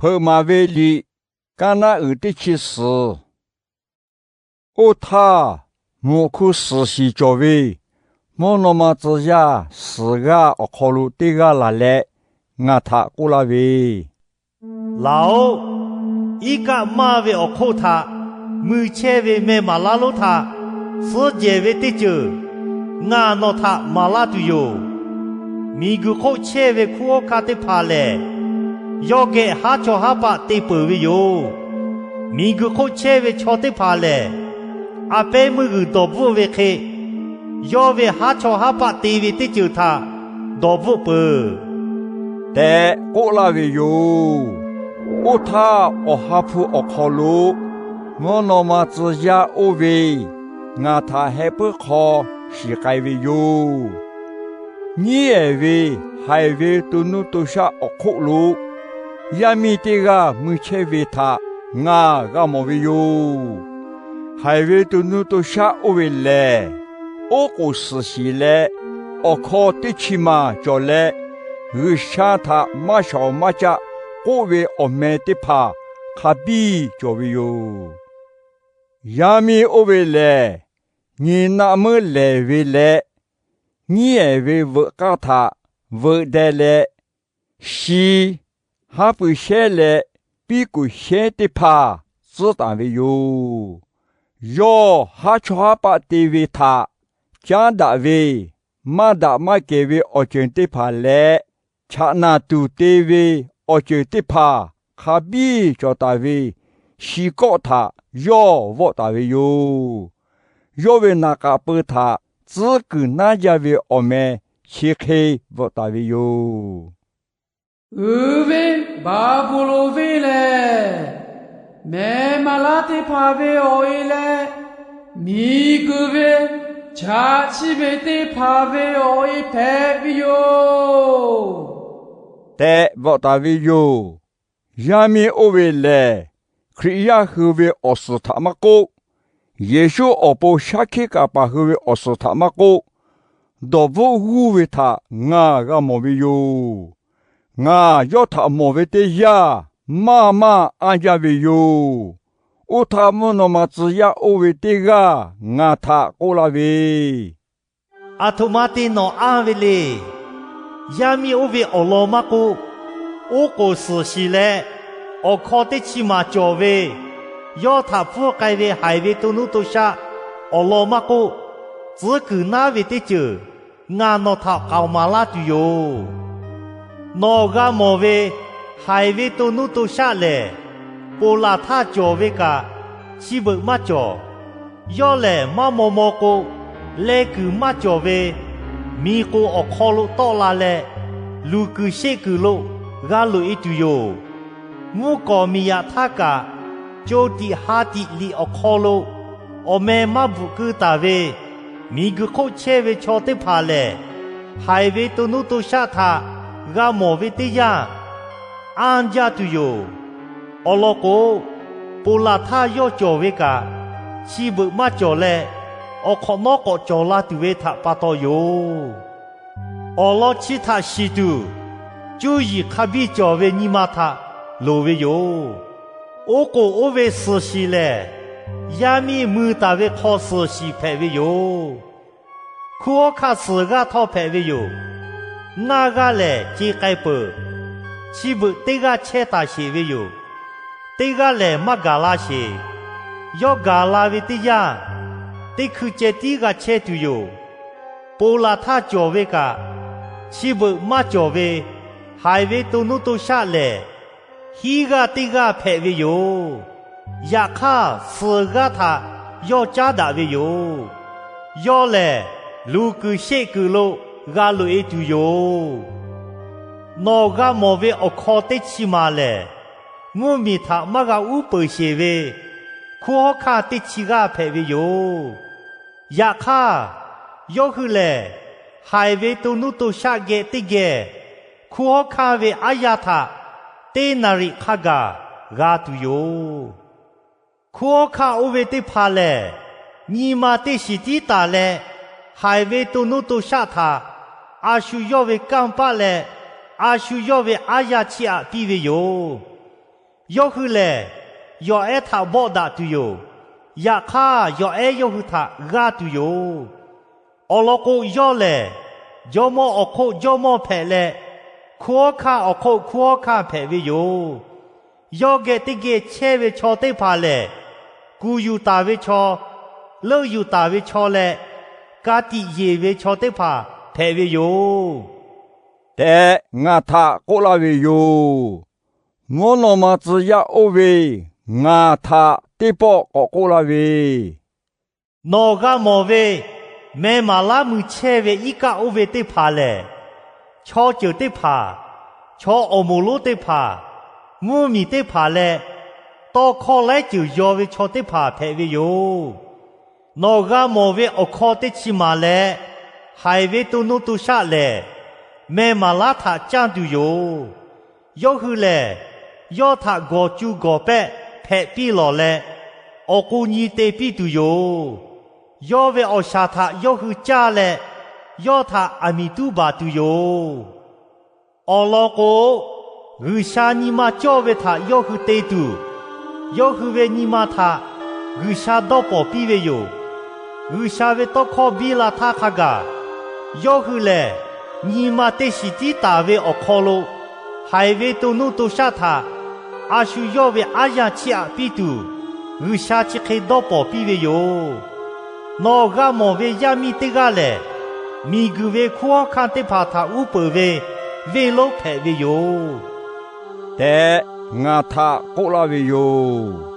Hpeuꞈ maˍ ve liꞈ, kaˇ naˆ uiˍ teˇ chi suhˍ. Oˇ htaˇ, mvuhꞈ hku suhˍ shiˍ cawˬ ve mvuhˇ naw ma tcuh yaˇ suhˍ g'aˇ awˬ hk'aw lo teˇ g'aˇ laˬ leh, ngaˬ htaꞈ k'oˆ laˇ ve, Laˬ-oꞈ. Iˉ kaˆ maˇ ve awˬ hk'oˆ htaꞈ mui chehˇ ve meh maˍ laˇ lonˉ htaꞈ suhˉ jehˬ ve teˇ ceuˬ ngaˬ nawˬ htaꞈ maˍ laˇ tuˬ yoˬ. Miˬguiˬ hk'oˆ chehˇ ve hkunˉ hawˉ hkanˇ teˇ hpaˍ lehˬ, yawˇ geh haˉ chawˇ haˉ paˆ te peuˬ ve yoˬ. Miˬguiˬ hk'oˆ chehˇ ve chaw teˇ hpaˍ lehˬ, a pehˉ meuˇ g'uiˬ dawˬ bvuhˆ ve hk'e, yawˇ ve haˉ chawˇ haˉ paˆ te ve teˇ ceuˬ htaꞈ dawˬ bvuhˆ peuˬ, tehꞈ k'oˆ laˇ ve yoˬ. Oˇ htaˇ, awˬ ha hpu awˬ hk'aw lo mvuhˇ naw ma tcuh yaˇ oˇ ve ngaˬ htaꞈ heh puiˉ hk'aw shiˍ k'ai ve yoˬ. Nyiˉ ehˍ ve haiˬ ve to nuˇ to shaˆ awˬ hk'oˆ lo yaˇ miˇ teˇ g'aˇ mui chehˇ ve htaꞈ ngaˬ g'a mawˬ ve yoˬ. Haiˬ ve to nuˇ to shaˆ oˇ ve lehˬ, oˉ k'oˍ suhˍ shiˍ leh, awˬ hkaw teˇ chi maˬ cawˬ leh, G'uiˬsha htaꞈ maˇ shawˍ maˇ caˆ k'oˆ ve awˬ meh teˇ hpaˍ hk'a biˇ cawˬ ve yoˬ. Yaˇ miˇ oˇ ve lehˬ, nyi naˆ meuˉ lehˍ ve leh, nyiˉ ehˍ ve veuꞈ k'aˇ htaꞈ veuꞈ deh leh, shi, haˉ pui shehnˉ leh piˉ kuˬ shehnˉ teˇ hpaˍ tcuhˉ taˍ ve yoˬ. Yawˇ haˉ chawˇ haˉ paˆ te ve htaꞈ caˉ daꞈ ve, maˇ daꞈ maˇ kehˬ ve awˬ ceuˬ teˇ hpaˍ leh, chaꞈ naˬ tuˬ te ve awˬ ceuˬ teˇ hpaˍ hk'a biˇ cawˬ taˍ ve shi kawˆ htaꞈ yawˇ vawˆ taˍ ve yoˬ. Yawˇ ve naꞈ k'aꞈ peu htaꞈ tcuhˉ kuiˬ naˉ jaˇ ve awˬ meh chi hk'e bvuhꞈ taˍ ve yoˬ. Uiˍ ve Baˍbuˍlonˍ venˇ lehˬ, meh maˍ laˇ teˇ hpaˍ ve awˬ e leh, miˬguiˬ ve chaꞈ chiˇ ve teˇ hpaˍ ve awˬ e hpehꞈ ve yoˬ, tehꞈ bvuhꞈ taˍ ve yoˬ. Yaˇ miˇ oˇ ve lehˬ, Hkriꞈ yaˇ hui ve awˬ suhˍ htaꞈ maˇ k'oˆ, Yeˍsuˆ awˬ pon shaˉ hkiˆ kaˍ paˍ hui ve awˬ suhˍ htaꞈ maˇ k'oˆ, dawˬ bvuhˆ g'uˇ ve htaꞈ ngaˬ g'a mawˬ ve yoˬ. Ngaˬ yawˇ htaꞈ mawˬ ve teˇ yanˇ, maˇ maˇ anˇ jaˇ ve yoˬ. Oˇ htaˇ, mvuhˇ naw ma tcuh yaˇ oˇ ve teˇ g'aˇ ngaˬ htaꞈ k'oˆ laˇ ve, Aˬ htoꞈ ma te nawˬ anˇ ve le. Yaˇ miˇ oˇ ve awˬ lawn maˇ k'oˆ, oˉ k'oˍ suhˍ shiˍ leh, awˬ hkaw teˇ chi maˍ cawˬ ve yawˇ htaꞈ pfuhˇ k'ai ve haiˬ ve to nuˇ to shaˆ awˬ lawn maˇ k'oˆ, tcuhˉ kuiˬ naˉ ve teˇ ceuˬ ngaˬ nawˬ htaꞈ k'aoˍ maˍ laˇ tuˬ yoˬ. Nawˬ g'a mawˬ ve haiˬ ve to nuˇ to shaˆ lehˬ, ponˬ laˬ htaˇ cawˬ ve kaꞈ, chi beuꞈ maˇ cawˬ. Yawˇ lehˬ maˇ maw maw k'o, leh kuiˬ maˇ cawˬ ve miˬ k'oˍ awˬ hk'aw lo tawˆ la leh, luˬ kuiˬ sheˆ kuiˬ lo g'a loꞈ e tuˬ yoˬ. Mvuhˇ kawˍ miˬ yaꞈ htaˇ kaꞈ, co tiꞈ ha tiꞈ liꞈ awˬ hk'aw lo awˬ meh maˇ bvuhꞈ keu taˍ ve miˬguiˬ hk'oˆ chehˇ ve chaw teˇ hpaˍ lehˬ, haiˬ ve to nuˇ to shaˆ htaꞈ g'a mawˬ ve teˇ yanˇ, anˇ jaˇ tuˬ yoˬ. Awˬ lawn k'o, ponˬ laˬ htaˇ yawˇ cawˬ ve kaꞈ, chi beuꞈ maˇ cawˬ leh, awˬ hk'awꞈ nawˉ k'awꞈ cawˬ la tuˬ ve htaꞈ pa taw yoˬ. Awˬ lawn chi htaꞈ shiˍ tuˬ, cuˇ yiˍ hk'a biˇ cawˬ ve nyi ma htaꞈ loˍ ve yoˬ. Oˉ k'oˍ oˇ ve suhˍ shiˍ lehˬ, yaˇ miˇ mui taˍ ve hk'aw suhˍ shiˍ hpehꞈ ve yoˬ. Hkunˉ hawˉ hkanˇ suhˍ g'aˇ htawˇ hpehꞈ ve yoˬ. Ngaˇ g'aˇ lehˬ ce k'ai peuˬ. Chi beuꞈ teˇ g'aˇ chehˇ taˍ sheˍ ve yoˬ. Teˇ g'aˇ lehˬ maˇ gaˬ la sheˍ. Yawˇ gaˬ la ve teˇ yanˇ, teˇ hkui ceh tiˉ g'a chehˇ tuˬ yoˬ. Ponˬ laˬ htaˇ cawˬ ve kaꞈ, chi beuꞈ maˇ cawˬ ve haiˬ ve to nuˇ to shaˆ lehˬ, hiˉ g'aˇ teˇ g'aˇ hpehꞈ ve yoˬ. Yaꞈ hk'aˇ, suhˍ g'aˇ htaꞈ yawˇ caˉ daꞈ ve yoˬ. Yawˇ lehˬ, luˬ kuiˬ sheˆ kuiˬ lo g'a loꞈ e tuˬ yoˬ. Nawˬ g'a mawˬ ve awˬ hkaw teˇ chi maˍ lehˬ, mvuhˇmiˬ htaꞈ maˇ g'a uˉ peunˍ sheˍ ve hkunˉ hawˉ hkanˇ teˇ chi g'aˇ hpehꞈ ve yoˬ. Yaꞈ hk'aˇ, yawˇ hui lehˬ, haiˬ ve to nuˇ to shaˆ geh teˇ geh hkunˉ hawˉ hkanˇ ve aˉ yaˇ htaꞈ teˇ naˍ riˍ hk'a gaˬ g'a tuˬ yoˬ. Hkunˉ hawˉ hkanˇ oˇ ve teˇ hpaˍ lehˬ, nyi ma teˇ shiˍ tiˉ taˍ leh, haiˬ ve to nuˇ to shaˆ htaꞈ a shu yawˇ ve kanˇ paˆ leh a shu yawˇ ve aˉ yaˇ chiˇ aꞈ piˇ ve yoˬ. Yawˇ hui lehˬ, yawˬ ehˉ htaꞈ bawˆ daꞈ tuˬ yoˬ. Yaꞈ hk'aˇ, yawˬ ehˉ yawˇ hui htaꞈ g'aˇ tuˬ yoˬ. Awˬ lawn k'o, yawˇ lehˬ jawˇmawˇ awˬ hk'oˆ jawˇmawˇ hpehꞈ leh, hkunˉ hawˉ hkanˇ awˬ hk'oˆ hkunˉ hawˉ hkanˇ hpehꞈ ve yoˬ. Yawˇ geh teˇ geh chehˇ ve chaw teˇ hpaˍ lehˬ, kuˬ yuˬ taˍ ve chaw, leuˆ yuˬ taˍ ve chaw leh, ka tiꞈ yeˬ ve chaw teˇ hpaˍ hpehꞈ ve yoˬ tehꞈ, ngaˬ htaꞈ k'oˆ laˇ ve yoˬ. Mvuhˇ naw ma tcuh yaˇ oˇ ve ngaˬ htaꞈ teˇ pawˆ k'awꞈ k'oˆ laˇ ve, Nawˬ g'a mawˬ ve, meh maˍ laˉ mui chehˇ ve iˉ kaˆ oˇ ve teˇ hpaˍ lehˬ, chaw ceuˬ teˇ hpaˍ, chaw awˬ moˍ lonˉ teˇ hpaˍ, mvuhˇ miˬ teˇ hpaˍ leh, tawˇ hkawˇ laiˉ ceuˬ yaw ve chaw teˇ hpaˍ hpehꞈ ve yoˬ. Nawˬ g'a mawˬ ve awˬ hkaw teˇ chi maˍ leh haiˬ ve to nuˇ to shaˆ lehˬ, meh maˍ laˉ htaꞈ canˇ tuˬ yoˬ. Yawˇ hui lehˬ, yawˇ htaꞈ gawˬ cu gawˬ pehˆ hpehꞈ piˇ lawˬ leh, awˬ k'o nyi te piˇ tuˬ yoˬ. Yawˇ ve awˬ shaˍ htaꞈ yawˇ hui caˇ leh, yawˇ htaꞈ aˬ miˍ tuˉ baˬ tuˬ yoˬ. Awˬ lawn k'o, G'uiˬsha nyi ma cawˇ ve htaꞈ yawˇ hui te tuˬ, yawˇ hui ve nyi ma htaꞈ G'uiˬsha dawˇ pawˍ piˇ ve yoˬ. G'uiˬsha ve tawˇ hkawˇ biˇ la htaˇ hk'a gaˬ, yawˇ hui lehˬ nyi ma teˇ shiˍ tiˉ taˍ ve awˬ hk'aw lo, haiˬ ve to nuˇ to shaˆ htaꞈ a shu yawˇ ve aˉ yanˇ chiˇ aꞈ piˇ tuˬ, G'uiˬsha chi hk'e dawˇ pawˍ piˇ ve yoˬ. Nawˬ g'a mawˬ ve yaˇ miˇ teˇ g'aˇ lehˬ, miˬguiˬ ve hkunˉ hawˉ hkanˇ teˇ hpaˍ htaꞈ uˉ peunˍ ve venˇ lonˉ hpehꞈ ve yoˬ tehꞈ, ngaˬ htaꞈ k'oˆ laˇ ve yoˬ.